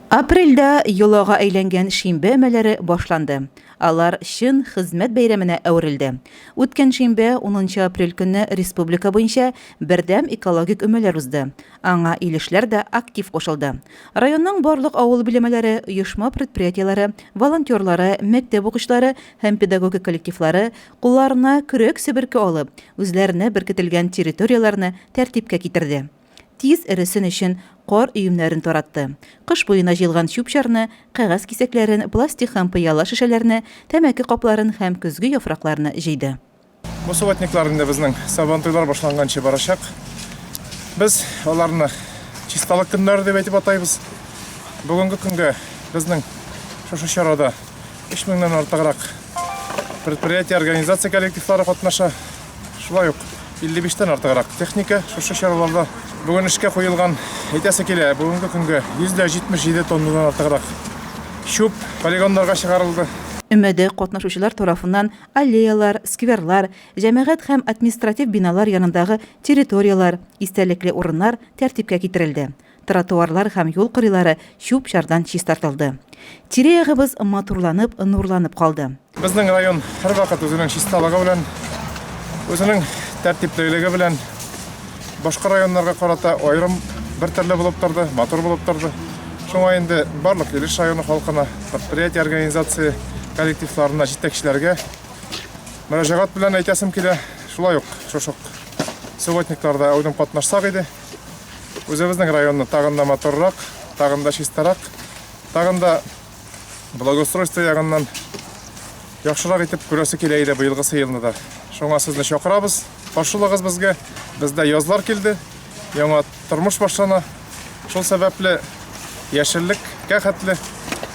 Апрельдә йолага әйләнгән шимбә өмәләре башланды. Алар чын хезмәт бәйрәменә әверелде. Үткән шимбә, унынчы апрель көнне республика буенча бердәм экологик өмәләр узды. Аңа илешләр дә актив кушылды. Районның барлык авыл биләмәләре, оешма-предприятиеләре, волонтерлары, мәктәп укучылары һәм педагогик коллективлары кулларына көрәк-себерке алып, үзләренә беркетелгән территорияләрне тәртипкә китерде. Тиз эресен өчен кар өемнәрен таратты. Кыш буена җыелган чүп-чарны, кәгазь кисәкләрен, пластик һәм пыяла шешәләрне, тәмәке капларын һәм көзге яфракларны җыйды. Бу субботниклар инде безнең Сабантуйлар башланганчы барачак. Без аларны чисталык көннәре дип әйтеп атайбыз. Бүгенге көнгә безнең шушы чарада 3 меңнән артыграк предприятие, организация коллективлары катнаша. Шулай ук 55 тән артыграк техника шушы чараларда бүген эшкә куелган. Әйтәсе килә, бүгенге көнгә 177 тоннадан артыграк чүп полигоннарга чыгарылды. Өмәдә катнашучылар тарафыннан аллеялар, скверлар, җәмәгать һәм административ биналар янындагы территорияләр, истәлекле урыннар тәртипкә китерелде. Тротуарлар һәм юл кырыйлары чүп-чардан чистартылды. Тирә-ягыбыз матурланып, нурланып калды. Безнең район һәрвакыт үзенең чисталыгы белән, үзенең тәртиплелеге белән башка районнарга карата аерым бер төрле булып торды, матур булып торды. Шуңа инде барлык Илеш районы халкына, предприятие, организация коллективларына, җитәкчеләргә мөрәҗәгать белән әйтәсем килә. Шулай ук шушы субботникларда әүдем катнашсак иде. Үзебезнең районны тагын да матуррак, тагын да чистарак, тагын да благоустройство ягыннан яхшырак итеп күрәсе килә иде быелгысы елны да. Шуңа сезне чакырабыз, каршылагыз безгә. Бездә язлар килде, яңа тормыш башлана. Шул сәбәпле яшеллеккә хәтле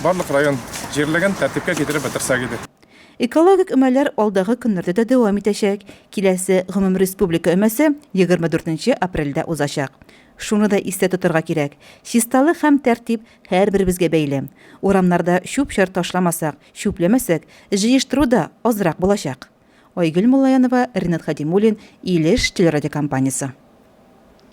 барлык район җирлеген тәртипкә китереп бетерсәк иде. Экологик өмәләр алдагы көннәрдә дә дәвам итәчәк. Киләсе гомумреспублика өмәсе 24 нче апрельдә узачак. Шуны да истә тотарга кирәк, чисталык һәм тәртип һәрберебезгә бәйле. Урамнарда чүп-чар ташламасак, чүпләмәсәк, җыештыру да азрак булачак. Айгөл Муллаянова, Ринат Хәдимуллин, Илеш телерадиокомпаниясе.